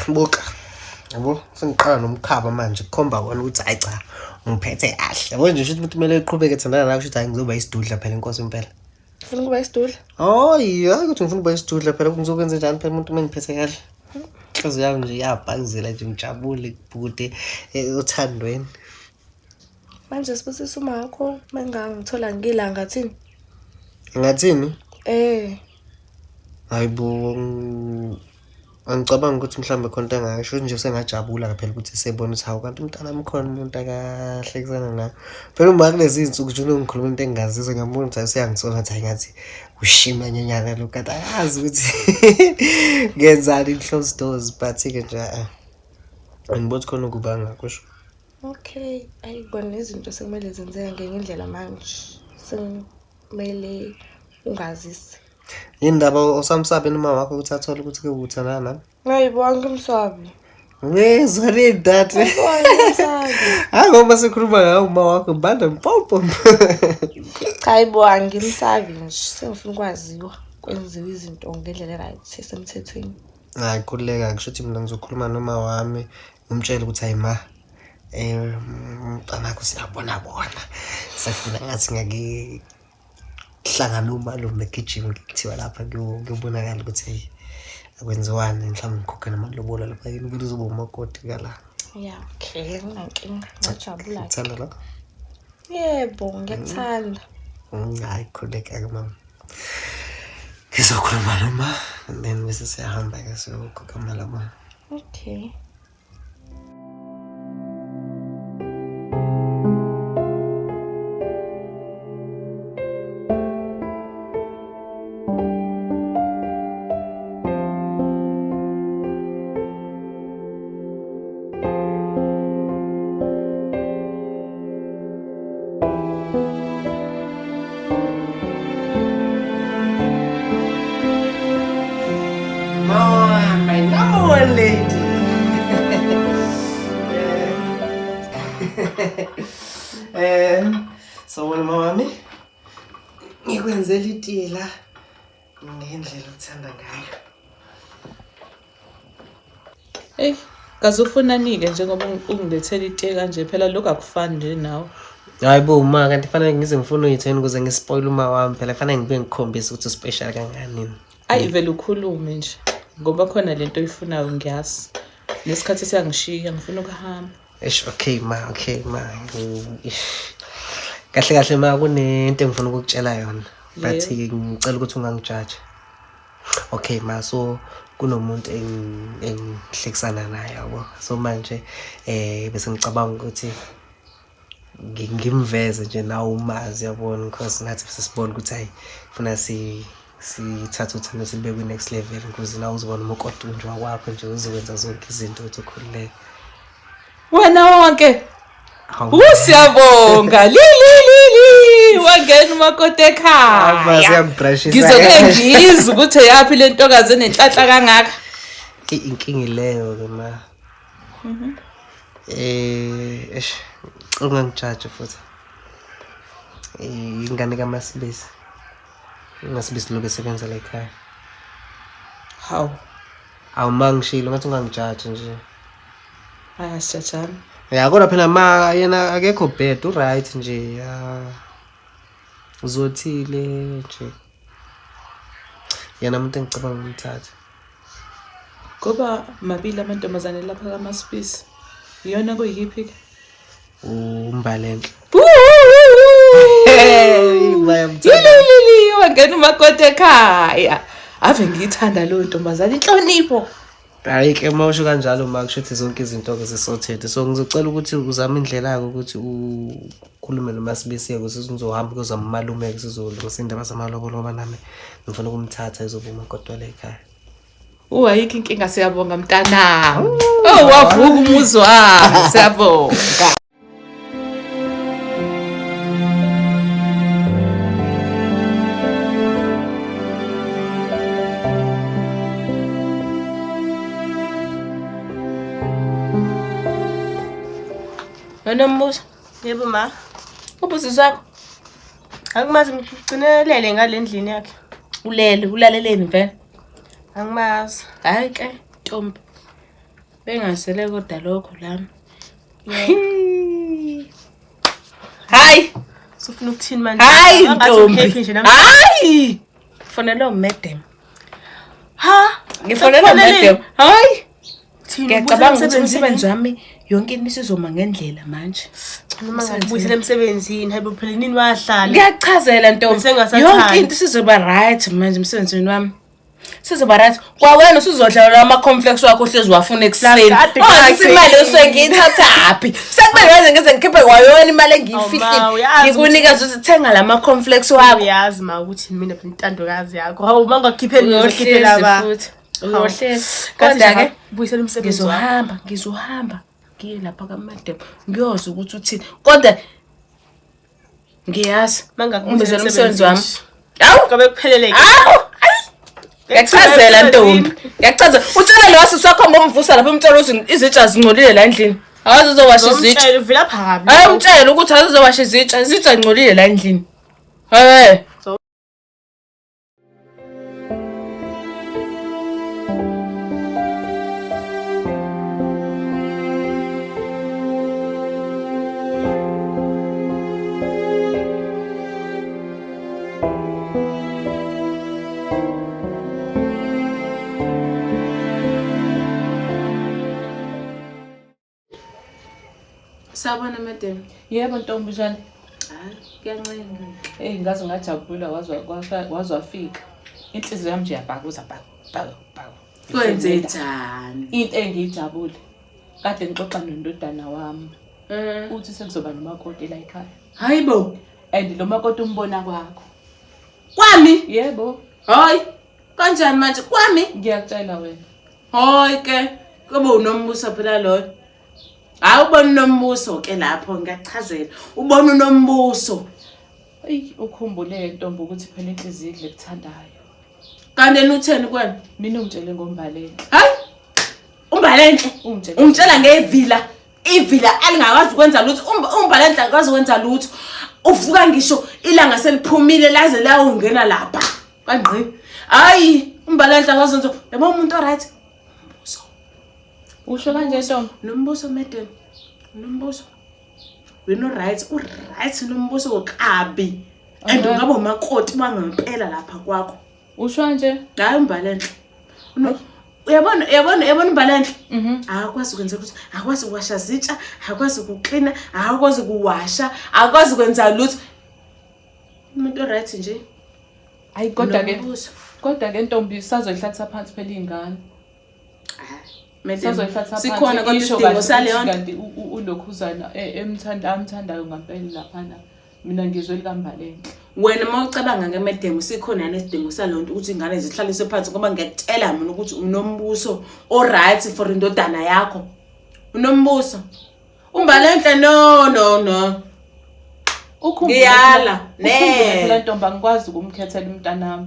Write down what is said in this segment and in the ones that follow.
Buka. Yabo, sengiqala nomkhaba manje kukhomba kona ukuthi hayi cha, ngiphethe kahle. Yabo nje shuthi umuntu kumele eqhubeke ethandana nawe shuthi hayi ngizoba isidudla phela inkosi impela. Ufuna ukuba isidudla? Hayi, hayi ukuthi ngifuna ukuba isidudla phela ngizokwenza njani phela umuntu uma ngiphethe kahle. Inhliziyo yami nje iyabhakuzela nje ngijabule kubhukude othandweni. Manje Sibusiso uma wakho mengangithola ngila ngathini? Ngathini? Eh. Hayi bo, angicabangi ukuthi mhlawumbe khona into engasho nje sengajabula phela ukuthi sebona ukuthi hawu kanti umntanami khona umuntu akahlekisana naye. Phela uma kulezi iy'nsuku nje unongikhuluma into engingazizwa ngiyambona ukuthi hayi useyangisola ngathi hayi ngathi ushimanyanyana lo kanti akazi ukuthi ngenzani in closed doors but-ke nje angiboni khona ukuba ngakusho. Okay, ayi kona izinto sekumele zenzeke ngenye indlela manje. Sekumele ungazise. Yini ndaba usamsabi noma wakho ukuthi athole ukuthi ke uthandana nami? Hayi bo angimsabi. Wezwa le that. Hayibo angimsabi. Hayi ngoba sikhuluma ngawo uma wakho banda mpompo. Cha hayibo angimsabi nje. Sengifuna ukwaziwa kwenziwa izinto ngendlela e-right esemthethweni. Hayi khululeka ngisho ukuthi mina ngizokhuluma noma wami ngimtshele ukuthi hayi ma umntanakho siyabona bona. Sefuna ngathi ngake hlangana umalume gijima kuthiwa lapha kuyobonakala ukuthi hey akwenziwani mhlawumbe ngikhokhe namalobolo lapha yini vele uzoba umakoti kala. Yeah, okay, anginankinga. Ngajabula. Ngithanda lokho. Yebo, ngiyakuthanda. Hayi khululeka-ke mama. Ngizokhuluma noma and then bese siyahamba-ke siyokhokha amalobolo. Okay. Mama, my number one lady. Sawubona mama wami. Ngikwenzela itiye la ngendlela othanda ngayo. Eyi, kaze ufunani-ke njengoba ungilethela itiye kanje phela lokhu akufani nje nawe. Hayi bo ma kanti fanele ngize ngifune uyitheni ukuze ngispoil uma wami phela fanele ngibe ngikhombise ukuthi uspecial kangakanani. Ayi vele ukhulume nje ngoba khona lento oyifunayo ngiyazi. Nesikhathi siyangishiya ngifuna ukuhamba. Eish okay ma, okay ma. Eish. Kahle kahle ma kunento engifuna ukukutshela yona. But ngicela ukuthi ungangijaji. Okay ma, so kunomuntu engihlekisana naye yabo. So manje bese ngicabanga ukuthi ngimveze nje nawe umazi yabona because nathi bese sibona ukuthi hayi funa sithathe uthando silibeke kwi-next level ukuze nawe uzobona umakoti nje wakwakho nje uzokwenza zonke izinto ukuthi ukhululeke. Wena wonke. Hawu. Siyabonga. Li li li li. Wangena umakoti ekhaya. Siyambrashisa. Ngizoke ngizwe ukuthi eyaphi le ntokazi enenhlanhla kangaka. Inkinga ileyo ke ma. Eish, ungangijaji futhi. Ingane kaMasibisi. UMasibisi lo besebenza la ekhaya. Hawu. Awu ma ngishilo ngathi ungangijaji nje. Hayi asijajani. Ya kodwa phela ma yena akekho bad, u-right nje. Ya. Uzothile nje. Yena umuntu engicabanga ukumthatha. Ngoba mabili amantombazane lapha kaMasibisi. Iyona kuyiphi ke? Umbalenhle. Yililili wangena umakoti ekhaya. Ave ngiyithanda leyo ntombazane inhlonipho. Hayi ke uma usho kanjalo ma kusho ukuthi zonke izinto-ke zisorted. So ngizocela ukuthi uzame indlela-ke ukuthi ukhulume noMasibisi ukuze ngizohamba kuyozama umalume-ke sizolungisa indaba zamalobolo ngoba nami ngifuna ukumthatha ezoba umakoti wala ekhaya. Ayikho inkinga siyabonga mntanami. Oh wavuka umuzi wami siyabonga. Wena Mbuso. Yebo ma. Ubusisi wakho. Angimazi ngigcinelele ngale ndlini yakhe. Ulele, ulaleleni vele? Angimazi. Hayi ke, ntombi. Bengasele kodwa lokho lami. Hayi, Sufuna ukuthini manje? hayi Angathi ntombi. uhappy nje namhlanje. Hayi. Fonela umadam. Ha? Ngifonela Sekufoneleni? umadam. Hayi. Thini, Ngiyacabanga ubuyisele ukuthi emsebenzini? umsebenzi wami yonke into isizoma ngendlela manje. Noma ngakubuyisela emsebenzini, hayibo phela nini wahlala. Ngiyachazela ntombi. Besengasathandi. Yonke into isizoba right manje emsebenzini wami. Sizoba right. Kwawena usuzodlala ama-complex wakho ohlezi wafuna ekuseni. Kade Oh, kade. imali osuke ngiyithathaphi? Sekumele manje ngize ngikhiphe kwayona imali Awu, ma, engiyifihlile. uyazi Ngikunikeze ukuthi thenga lama-complex wakho. Uyazi ma ukuthi mina phela intandokazi yakho. Hawu uma ngakukhipheli mina ngizokhiphela Uyohlezi ba. futhi. Uyohlezi. Kathi Kodwa ke buyisela umsebenzi wakho. ngizohamba, ngizohamba ngiye lapha kamadam ngiyozwa ukuthi uthini. Kodwa ngiyazi Mangakubuyisela ungibizela umsebenzi wami. Hawu, Awu! ngabe kuphelele ke. Awu! Ngiyachazela ntombi. Ngiyachazela. Utshela lo sisi wakho ngomvusa lapha umtshela ukuthi izitsha zingcolile la endlini. Akaze uzowasha izitsha. Ngomtshela uvela phakathi. Hayi umtshele ukuthi akaze uzowasha izitsha, izitsha zingcolile la endlini. Hey. Sawubona madam. Yebo ntombi njani? Hayi, kuyancenga. Eyi ngaze ngajabula wazwafika. Inhliziyo yami nje yabhakuza bhaku bhaku bhaku. Kwenze njani? Into engiyijabule. Kade ngixoxa nondodana wami. Uthi sekuzoba nomakoti la ekhaya. Hayibo. And lo makoti umbona kwakho. Kwami? Yebo, Hayi. Kanjani manje? Kwami? ngiyakutshela wena. Hayi ke. Kube unombuso phela loyo. Hayi ubona unombuso ke lapho ngiyachazela. Ubona unombuso. Eyi ukhumbule ntombi ukuthi phela inhliziyo idle kuthandayo. Kanti yena utheni kuwena? Mina ungitshele ngombalenhle. Hayi. Umbalenhle. Ungitshele. Ungitshela ngevila. Ivila alingakwazi ukwenza lutho. Umbalenhle akwazi ukwenza lutho. Uvuka ngisho ilanga seliphumile laze lawungena lapha. Kangqi. Hayi, umbalenhle akwazi ukwenza. Yabo umuntu oright. Umbuso. Usho kanje ntombi? Nombuso madam. Nombuso. Wena uright, uright nombuso kabi. And Okay. ungaba umakoti wangempela lapha kwakho. Usho kanje? Hayi umbalenhle. Uyabona uyabona uyabona umbalenhle. Mhm. Akakwazi ukwenza lutho, akakwazi ukuwasha zitsha, akakwazi ukuklina, akakwazi ukuwasha, akakwazi ukwenza lutho. Umuntu oright nje. Hayi kodwa ke Nombuso. kodwa ke ntombi sazoyihlalisa phansi phela iy'ngane. Madam, Sazoyihlalisa phansi. Sikhona kodwa isho isidingo kahle saleyo ukuthi nto. kanti ulokhuzana emthanda amthandayo ngampela laphana. Mina ngizwe likambalenhle. Wena uma ucabanga ngemedemo sikhona nesidingo saleyo nto ukuthi ingane zihlaliswe phansi ngoba ngiyakutshela mina ukuthi unombuso o-right for indodana yakho. Unombuso. Umbalenhle no no no. Ukhumbule Ngiyala, ukhumbule ne. phela ntombi angikwazi ukumkhethela umntanami.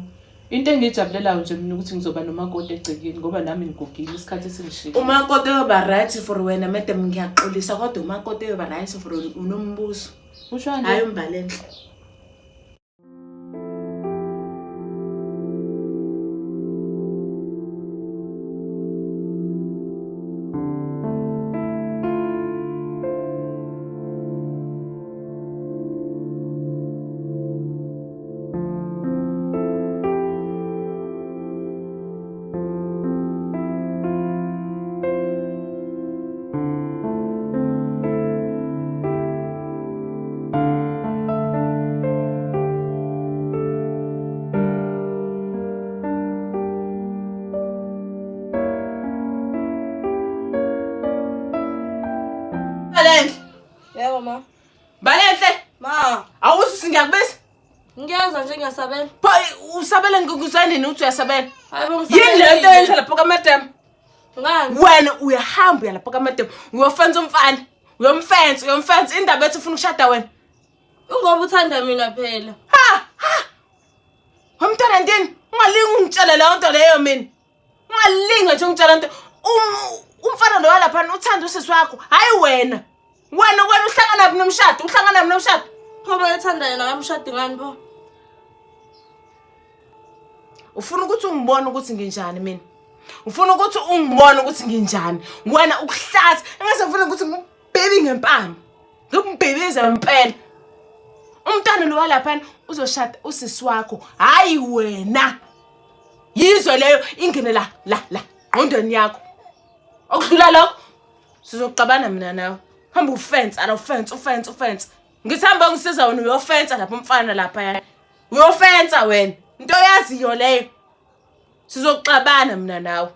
Into engiyijabulelayo nje mina ukuthi ngizoba nomakoti egcekeni ngoba nami ngigugile isikhathi esingishilo. Umakoti oyoba right for wena madam ngiyaxolisa kodwa umakoti oyoba right for wena unombuso. Usho kanje? Hayi umbalenhle. Mbalenhle. Yebo ma. Mbalenhle. Ma, Awuthi ngiyakubiza. ngiyeza nje ngiyasabela. Pho usabela ngikuzanini uthi uyasabela? Hayi bo Yini le nto yenza lapho kamadam? Ngani? Wena uyahamba uya lapho kamadam uyofensa umfana. Uyomfensa, uyomfensa indaba ethi ufuna ukushada wena. Ungoba uthanda mina phela. Ha ha. Wemntwana ndini, ungalingi ungitshele leyo nto leyo mina. Ungalingi nje ungitshela nto. Umfana lo walapha uthanda usisi wakho, hayi wena. Wena wena uhlangana nomshado, uhlangana nomshado. Pho bayethanda yena kamshadi ngani pho? Ufuna ukuthi ungibone ukuthi nginjani mina. Ufuna ukuthi ungibone ukuthi nginjani. Wena ukuhlaza. Engase ngifuna ukuthi ngikubhebe ngempama. Ngikubhebeze ngempela. Umntwana lo walaphana uzoshada usisi wakho, hayi wena. Yizwe leyo ingene la la la ngqondweni yakho. Okudlula lokho sizoxabana mina nawe. Hamba ufensa la ufensa ufensa ufensa. Ngithi hamba ngisiza wena uyofensa lapha umfana lapha ya. Uyofensa wena. Into oyaziyo leyo. Sizoxabana mina nawe.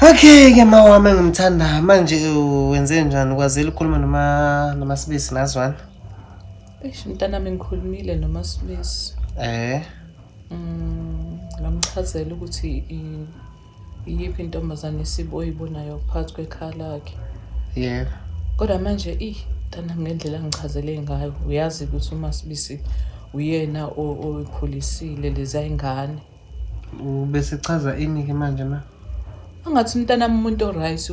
Okay ke ma wami engimthandayo manje wenze njani ukwazile ukukhuluma noma noMasibisi nazwana? Eish mntanami ngikhulumile noMasibisi. Eh. Ngamchazela ukuthi iyiphi intombazane isibo oyibonayo phakathi kwekhaya lakhe. Yebo. Kodwa manje i mntanami ngendlela angichazele ngayo uyazi ukuthi uMasibisi uyena oyikhulisile leziya ingane. Ubesechaza ini-ke manje ma? Angathi mntanami umuntu o-right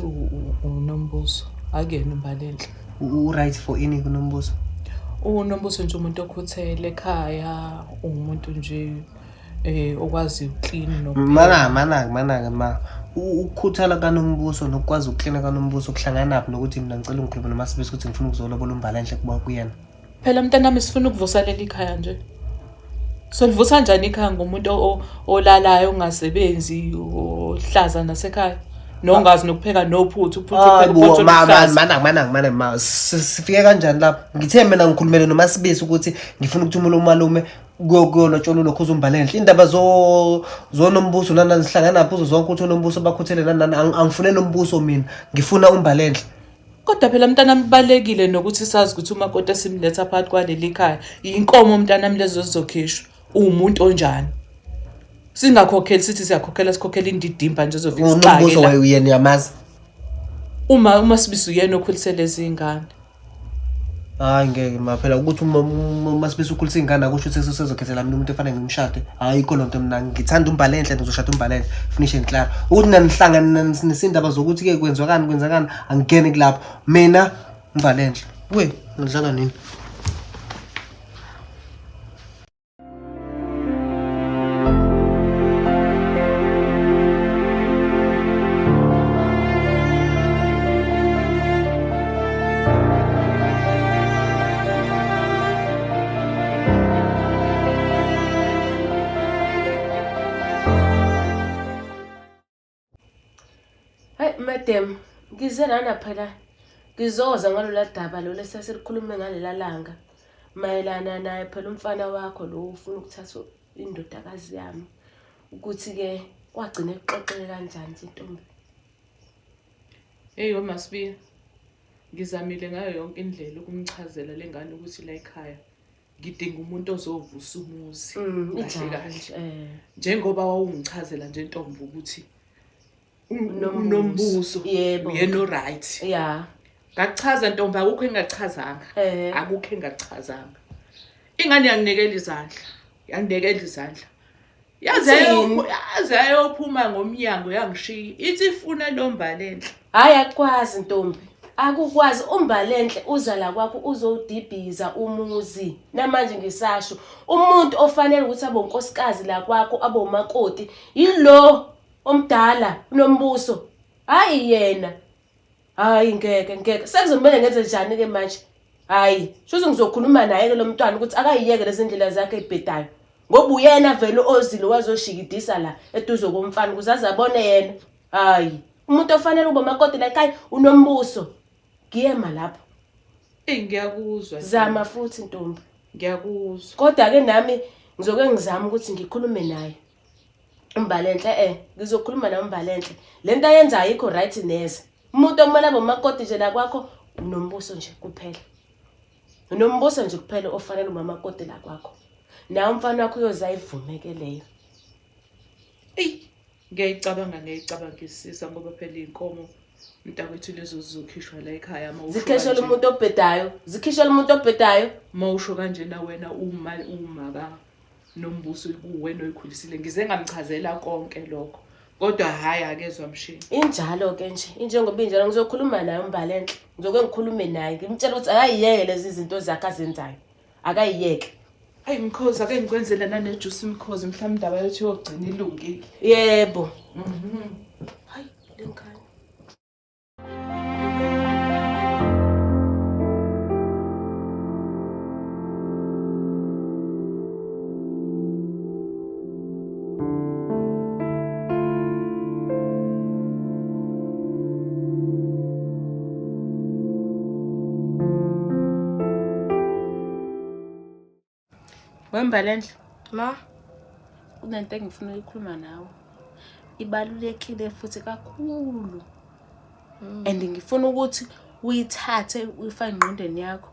uNombuso, akuyena uMbalenhle. U-right for ini kuNombuso? UNombuso nje umuntu okhuthele ekhaya, uwumuntu nje okwazi ukuklina nokupheka. Mana mana mana ma. Ukukhuthala kaNombuso nokukwazi ukuklina kaNombuso kuhlanganaphi nokuthi mina ngicela ungikhulume noMasibisi ukuthi ngifuna ukuzolobola uMbalenhle kuba kuyena. Phela mntanami sifuna ukuvusa leli khaya nje. Solivusa kanjani ikhaya ngomuntu olalayo ongasebenzi ohlaza nasekhaya nongazi nokupheka nophuthu uphuthu Hayi upheka bo, uphuthu ma ma oluhlaza. mana mana mana ma sifike kanjani lapho? Ngithe mina ngikhulumele noMasibisi ukuthi ngifuna ukuthumela umalume kuyolotshola ulokhu uMbalenhle. Indaba zo zoNombuso nani zihlangana phi zonke ukuthi uNombuso bakhuthele nani nani angifune nombuso mina ngifuna uMbalenhle. Kodwa phela mntanami kubalulekile nokuthi sazi ukuthi umakoti esimletha phakathi kwaleli khaya yinkomo mntanami lezo zizokhishwa uwumuntu onjani. Singakhokheli sithi siyakhokhela sikhokhela indidimba nje ezofika isixake UNombuso la. uyena uyamazi. Uma Sibisi uyena okhulise lezi ingane. Hayi ngeke ma phela ukuthi uMasibisi ukhulisa ingane akusho ukuthi sezokhethela mina umuntu efanele ngimshade. Ayikho lonto mina ngithanda uMbalenhle ngizoshada uMbalenhle finish and klaar. Ukuthi nanihlangana nesindaba zokuthi ke kwenzakani kwenzakani angingeni kulapho. Mina uMbalenhle. We ngidlala nini? Hayi madam, ngize lana phela ngizoza ngalola daba lolu esasilikhulume ngalela langa mayelana naye phela umfana wakho lo ufuna ukuthatha indodakazi yami ukuthi-ke kwagcine kuxoxeke kanjani nje ntombi. Hey weMasibiya, ngizamile ngayo yonke indlela ukumchazela le ngane ukuthi la ekhaya ngidinga umuntu ozovusa umuzi. Kahle Injalo kahle. nje, Njengoba wawungichazela nje ntombi ukuthi Unombuso. unombuso Yebo. uyena o-right. Ya. Ngakuchaza ntombi akukho engachazanga. Akukho engachazanga. Ingane yanginikela izandla. Yanginikela izandla. Yaze Ithini? yaze yayophuma ngomnyango yangishiya. Ithi ifuna lo Mbalenhle. Hhayi akukwazi ntombi. Akukwazi uMbalenhle uza la kwakho uzowudibhiza umuzi. Namanje ngisasho umuntu ofanele ukuthi abe unkosikazi la kwakho abe umakoti yilo omdala uNombuso. Hhayi yena. Hhayi ngeke ngeke. Sekuzomele ngenze njani-ke manje? Hhayi, shuthi ngizokhuluma naye-ke lo mntwana ukuthi akayiyeke lezi ndlela zakhe ey'bhedayo. Ngoba uyena vele ozile wazoshikidisa la eduze komfana ukuze aze abone yena. Hhayi, umuntu ofanele ukuba umakoti la ekhaya uNombuso. Ngiyema lapho. Eyi ngiyakuzwa. Zama futhi ntombi. Ngiyakuzwa. Kodwa-ke nami ngizoke ngizame ukuthi ngikhulume naye. uMbalenhle ngizokhuluma naye uMbalenhle. Le nto ayenzayo ayikho right neze. Umuntu okumele abe umakoti nje la kwakho uNombuso nje kuphela. Unombuso nje kuphela ofanele umamakoti la kwakho. Nawe umfana wakho uyoze ayivume-ke leyo. Eyi ngiyayicabanga ngiyayicabangisisa ngoba phela iy'nkomo mntakwethu lezo zizokhishwa la ekhaya uma usho Zikhishela kanje. umuntu obhedayo, zikhishela umuntu obhedayo. Uma usho kanjena wena uma uma ka Nombuso kuwena oyikhulisile. Ngize ngamchazela konke lokho. Kodwa hhayi akezwa mshini. Injalo-ke nje, injengoba injalo ngizokhuluma naye uMbalenhle. Ngizoke ngikhulume naye, ngimtshele ukuthi akayiyeke lezi zinto zakhe azenzayo. Akayiyeke. Ayi mkhozi, ake ngikwenzele nanejuice mkhozi, mhlawumbe indaba yothi yogcina ilungile. Yebo. Hayi, lengane. Wembalenhle, Ma, kunento engifuna ukuyikhuluma nawe. Ibalulekile futhi kakhulu. And ngifuna ukuthi uyithathe uyifake engqondweni yakho.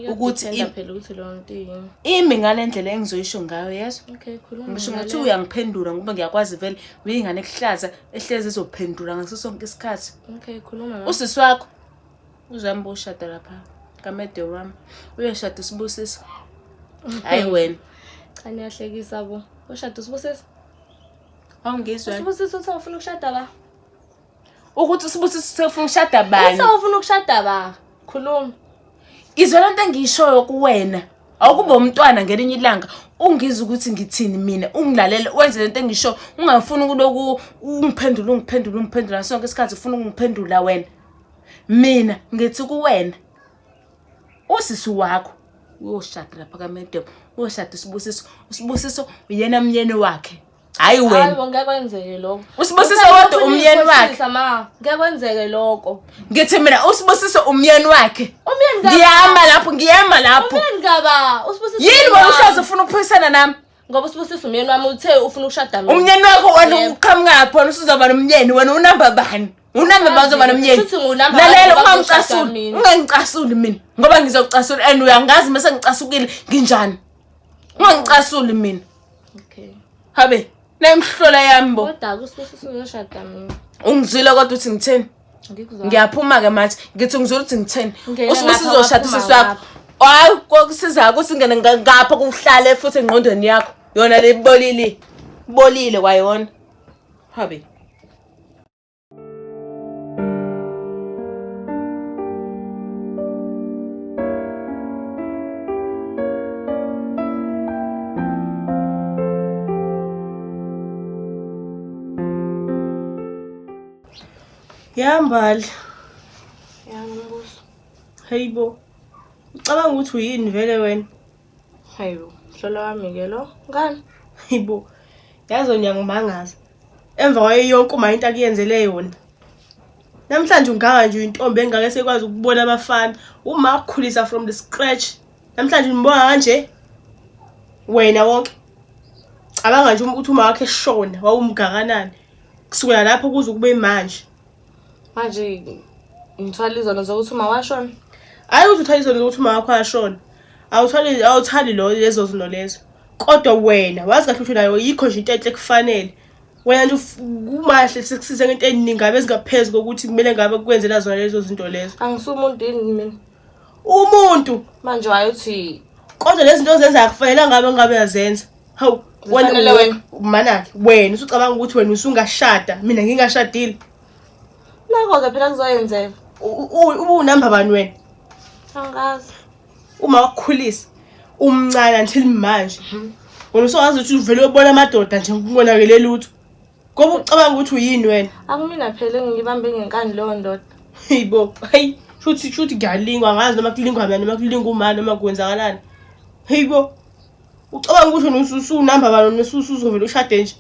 Ukuthi phela ukuthi leyo nto yini. Imi ngale ndlela engizoyisho ngayo, yezwa? Okay, khuluma. Ngisho ngathi uyangiphendula ngoba ngiyakwazi vele uyingane ekuhlaza ehlezi izophendula ngaso sonke isikhathi. Okay, khuluma. Usisi wakho uzihamba ushada lapha kaMede wami. Uyoshada uSibusiso. Hayi wena. Cha niyahlekisa bo. Ushada uSibusiso? Awungizwa. uSibusiso uthi ufuna ukushada ba? Ukuthi uSibusiso ufuna ukushada bani? Uthi ufuna ukushada ba? Khuluma. Izwa lento engiyishoyo kuwena. Awukube umntwana ngelinye ilanga ungizwe ukuthi ngithini mina, ungilalele wenze lento engisho, ungafuni ukuloku ungiphendula ungiphendula ungiphendula sonke isikhathi ufuna ukungiphendula wena. Mina ngithi kuwena usisi wakho uyoshada lapha kaMedemo, uyoshada uSibusiso. uSibusiso uyena myeni wakhe. Hayi wena. Hayi bo, ngeke kwenzeke lokho. uSibusiso kodwa umyeni wakhe. Ma, ngeke kwenzeke lokho. Ngithi mina uSibusiso umyeni wakhe. Umyeni ka Ngiyama lapho, ngiyema lapho. Umyeni kaba, uSibusiso. Yini wena uhlaza ufuna ukuphikisana nami? Ngoba uSibusiso umyeni wami uthe ufuna ukushada mina. Umyeni wakho wena uqhamuka phi wena usuzoba nomyeni wena unamba bani? Unamba bani uzoba nomyeni? Shuthi ngunamba bani Lalela ngoba uzoshada ungangicasuli, mina. ungangicasuli mina ngoba ngizocasula and uyangazi mase ngicasukile nginjani. Ungangicasuli mina. Okay. Habe, nayimhlola yami bo. Kodwa uSibusiso uzoshada mina. Ungizwile kodwa uthi ngitheni? Ngikuzwa. Ngiyaphuma ke manje. Ngithi ngizwile ukuthi ngitheni. Ngena uSibusiso ngapha, uzoshada waphuma usisi wakho. Hayi kokusiza ukuthi ngene ngapha kuhlale futhi engqondweni yakho. Yona le bolile. Bolile kwayona. Habe. Ya Mbali, Ya Nombuso. hayibo. Ucabanga ukuthi uyini vele wena? Hayibo, mhlola wami ke lo. Ngani? Hayibo. Yazi ngiyangimangaza. Emva kwayo yonke uma into akuyenzele yona. Namhlanje ungaka nje intombi engake sekwazi ukubona abafana. Uma akukhulisa from the scratch. Namhlanje umbonga kanje. Wena wonke. Cabanga nje ukuthi uma wakhe eshona wawumgakanani. Kusukela lapho kuze kube manje. Manje ngithwala izono zokuthi uma washona. Hayi ukuthi uthwala izono zokuthi uma wakho ashona. Awuthwali awuthali lo lezo zinto lezo. Kodwa wena wazi kahle ukuthi nayo yikho nje into enhle kufanele. Wena nje kumahle sikusize ngento eningi ngabe ezingaphezu kokuthi kumele ngabe kukwenzela zona lezo zinto lezo. Angisumuntu yini mina? Umuntu Manje wayethi kodwa lezi zinto ozenzayo akufanele ngabe ngabe uyazenza. Hawu Zifanele wena. Manake wena usucabanga ukuthi wena usungashada mina ngingashadile. Nakho ke phela kuzoyenzeka. Ubunamba bani wena? Angazi. Uma wakukhulisa umncane until manje. Wena usuwazi ukuthi uvele uyobona amadoda nje kungonakele lutho. Ngoba ucabanga ukuthi uyini wena? Akumina phela engibambe ngenkani leyo ndoda. Hayibo, hayi shuthi shuthi ngiyalingwa angazi noma kulingwa mina noma kulingwa uma noma kwenzakalani. Hayibo. Ucabanga ukuthi wena usunamba bani usuzovela ushade nje.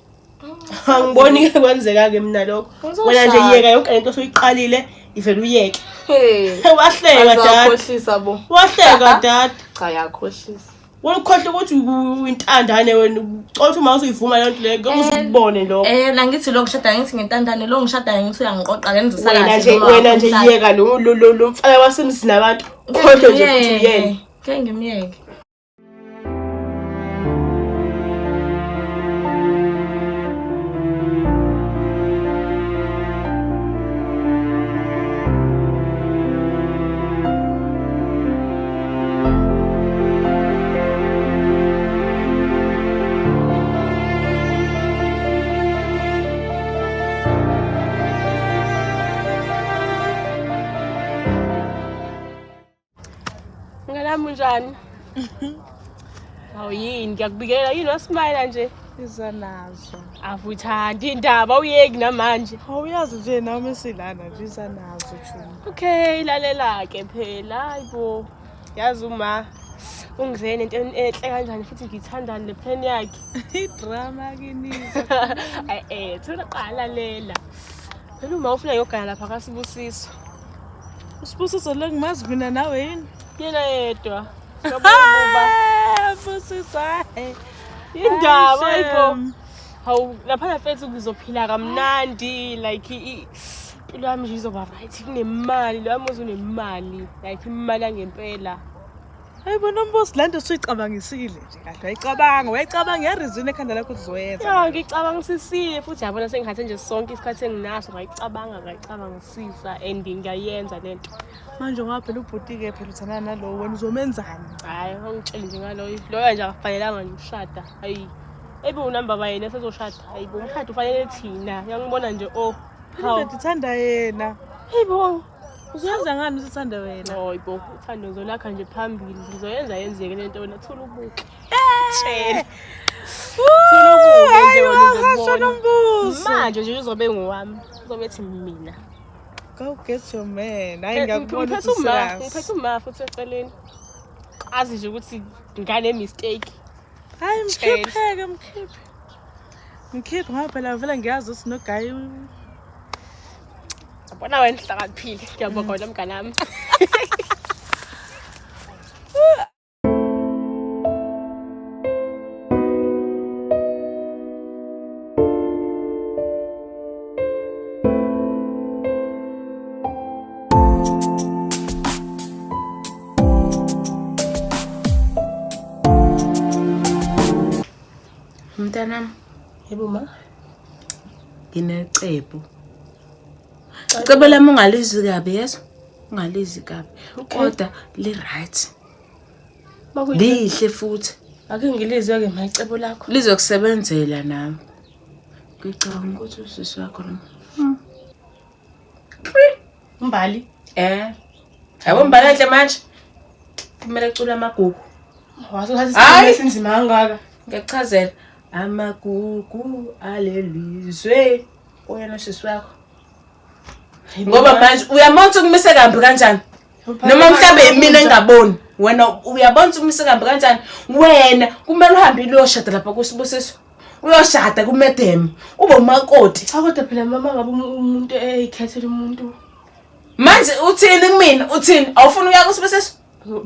Angiboni ke kwenzeka ke mina lokho. Wena nje yeka yonke lento osuyiqalile ivele uyeke. Hey. Wahleka dad. Azakhohlisa bo. Wahleka dad. Cha yakhohlisa. Wena ukhohle ukuthi uyintandane wena ucela ukuthi uma usuyivuma le nto leyo ngeke uzubone lokho. Nangithi lo ngishada ngithi ngintandane lo ngishada ngithi uyangiqoqa ke ngizosala Wena nje wena nje yeka lo lo lo mfana wasemzini abantu. Ukhohle nje ukuthi uyena. Ngeke ngimyeke. Unjani? Hawu yini ngiyakubikela yini wasmayila nje? Iza nazo. Avuthandi indaba awuyeki namanje. Awuyazi nje nami silana nje iza nazo Chumi. Okay, lalela ke phela hayibo. Yazi uma ungizene into enhle kanjani futhi ngiyithandani le plan yakhe. I-drama kiniza. Eh eh, thula qala lela. Phela uma ufuna ngiyogana lapha kaSibusiso. Usibusiso lo ngimazi mina nawe yini? Yena yedwa. Ngoba Busiso. indaba hayibo. Hawu lapha mfethu ngizophila kamnandi like impilo yami nje izoba right kunemali lo muzi unemali like imali yangempela. Hayibo Nombuso le nto usuyicabangisile nje kahle. Wayicabanga, wayicabanga yarizini ekhanda lakho uzoyenza. Ya ngicabangisisile futhi yabona sengikhathe nje sonke isikhathi enginaso ngayicabanga ngayicabangisisa and ngiyayenza lento. Manje ngoba phela ubhuti-ke phela uthandana nalowo wena uzomenzani? Hhayi angitsheli nje ngaloyo. Loyo nje akafanelanga nje ukushada. Hayi. Ebe unamba ba yena sezoshada. Hayi bo umshado ufanele thina. Uyangibona nje oh. Phela Hawu. indoda ithanda yena. Hey bo. Uzoyenza ngani usuthanda wena? Hayi bo, uthando ngizolakha nje phambili. Ngizoyenza yenzeke lento wena thula ubuke. Tshela. Thula ubuke nje wena Hasho uzobona. Nombuso. Manje nje uzobe ngowami. Uzobe ethi mina. Go get your man. Hayi ngiyakubona Ngiphethe ukuthi uma, userious. ngiphethe uma futhi eceleni. Azi nje ukuthi ngane mistake. Hayi Tshela. mkhipheke mkhiphe. Mkhiphe ngoba phela vele ngiyazi ukuthi nogayi Yabona wena uhlakaniphile. Ngiyabonga wena mngani wami. Mntanami, Yebo ma. nginecebo. Icebo lami ungalizwi kabi yeso? Ungalizwi kabi. Kodwa li-right. Lihle futhi. Ake ngilizwe ke ma icebo lakho. Lizokusebenzela nami. Ngicabanga ukuthi usisi wakho lo. Mbali. Eh. Yabo mbala enhle manje. Kumele cula amagugu. Wasuthatha Hayi. isinqumo esinzima kangaka. Ngiyachazela. Amagugu alelizwe. Oyena usisi wakho. Ngoba manje uyabona ukuthi kumise kambi kanjani? Noma mhlambe mina engaboni. Wena uyabona ukuthi kumise kambi kanjani? Wena kumele uhambe uyoshada lapha kuSibusiso. Uyoshada kumedem. Ube umakoti. Cha kodwa phela mama ngabe umuntu eyikhethela umuntu. Manje uthini kumina? Uthini? Awufuni ukuya kuSibusiso?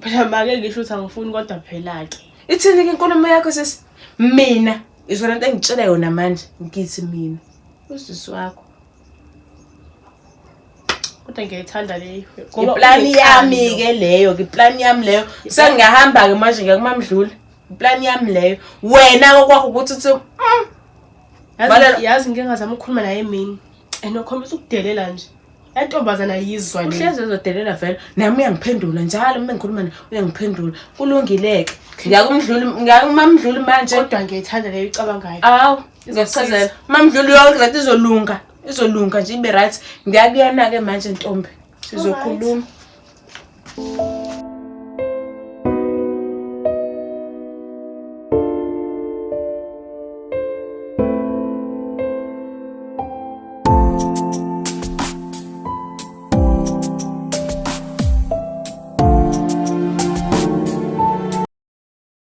Phela make ngisho ukuthi angifuni kodwa phela ke. Ithini ke inkulumo yakho sisi? Mina izona into engitshela yona manje ngithi mina usisi wakho. Kodwa ngiyayithanda leyo. Iplani yami ke leyo, iplani yami leyo. Sengiyahamba ke manje ngiya kumamdluli. Iplani yami leyo. Wena okwakho ukuthi uthi Yazi yazi ngike ngazama ukukhuluma naye emini. And ukhombisa ukudelela nje. Yantombazana yizwa le. uhlezi ezodelela vele. Nami uyangiphendula njalo uma ngikhuluma naye uyangiphendula. Kulungile-ke. Ngiyakumdluli ngiyakumamdluli manje. Kodwa ngiyayithanda leyo icabangayo. Awu, ngiyakuchazela. Mamdluli yonke lento izolunga. Izolunga nje ibe right. Ngiyakuyana-ke manje ntombi. Sizokhuluma.